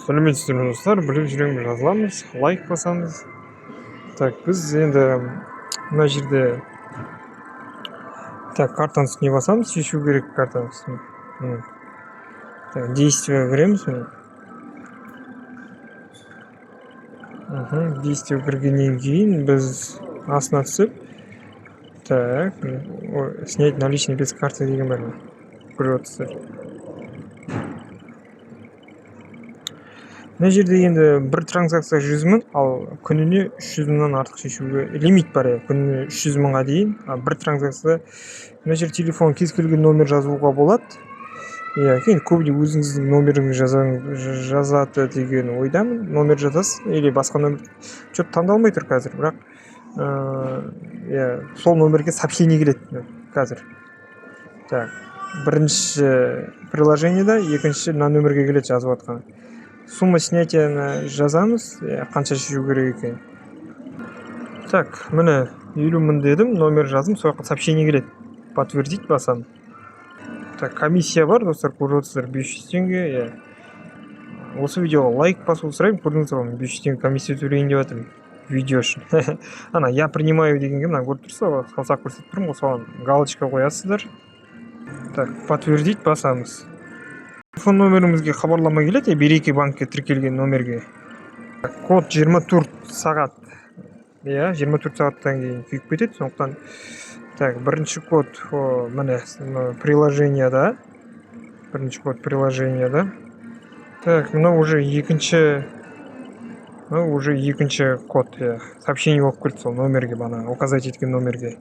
Сәлеметсіздер ме, достар! Біліп жүремін, жазыламыз, лайк басамыз. Так, біз енді мына жерде, так, картаның үстіне басамыз, шешу керек картаның үстіне. Міне. Так, действие кіреміз, міне. Действие кіргеннен кейін біз астына түсіп, так, міне, ой, снять наличные без карты деген бар, міне, көріп отырсыздар. Мына жерде енді бір транзакция 100 000, ал күніне 300 мыңнан артық шешуге лимит бар, иә, күніне 300 мыңға дейін, а бір транзакцияда. Мына жерде телефон, кез келген номер жазуға болады, иә. Енді көбіне өзіңіздің номеріңізді жазады деген ойдамын. Номер жазасыз или басқа номер, че то таңдалмай тұр қазір, бірақ иә, сол номерге сообщение келеді қазір. Так, бірінші приложениеда, екінші мына номерге келеді жазып жатқан. Сумма снятияны жазамыз, иә, қанша шешу керек екен. Так, міне, 50 000 дедім, номер жаздым, сол жаққа сообщение келеді, подтвердить басамын. Так, комиссия бар, достар, көріп отырсыздар, 500 теңге, иә. Осы видеоға лайк басуды сұраймын. Көрдіңіздер ғой, мен 500 теңге комиссия төлейін деп жатырмын видео үшін. Ана «я принимаю» дегенге, мына көріп тұрсыз ғой, саусақ көрсетіп тұрмын ғой, соған галочка қоясыздар. Так, подтвердить басамыз. Телефон номерімізге хабарлама келеді, иә, Береке банкке тіркелген номерге. Код 24 сағат, иә, 24 сағаттан кейін күйіп кетеді, сондықтан. Так, бірінші код, о, міне, приложенияда, бірінші код приложенияда. Так, мынау уже екінші, мынау уже екінші код, иә, сообщение болып келді сол номерге, бағана указать еткен номерге.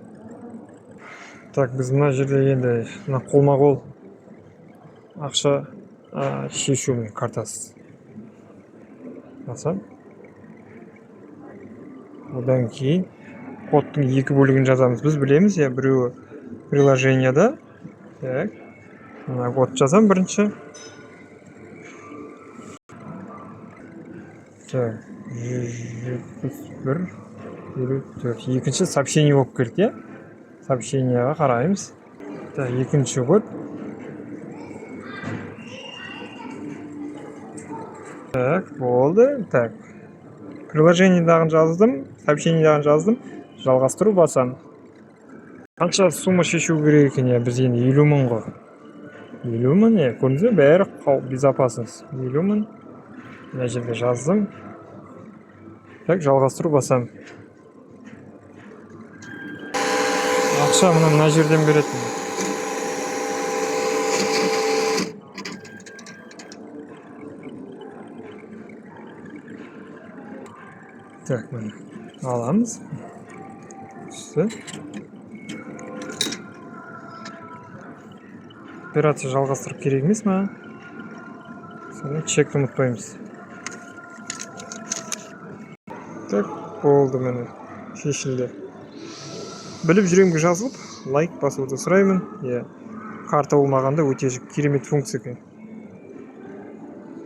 Так, біз мына жерде енді мына қолма қол ақша шешу, міне, картасыз басам. Одан кейін кодтың екі бөлігін жазамыз, біз білеміз, иә, біреуі приложенияда. Так, мына код жазамын бірінші. Так, 171 54. Екінші сообщение болып келді, иә, сообщениеға қараймыз. Так, екінші код. Так, болды. Так, приложениедағын жаздым, сообщениедағын жаздым, жалғастыру басамын. Қанша сумма шешу керек екен, иә? Біз енді 50 000 ғой, 50 000, иә, көрдіңіз бе, бәрі безопасность. 50 000 мына жерде жаздым. Так, жалғастыру басамын. Ақша мына жерден береді. Так, міне, аламыз, түсті. Операция жалғастырып керек емес маған. Сонымен чекті ұмытпаймыз. Так, болды, міне, шешілді. Біліп жүремге жазылып, лайк басуды сұраймын, иә. Карта болмағанда өте керемет функция екен.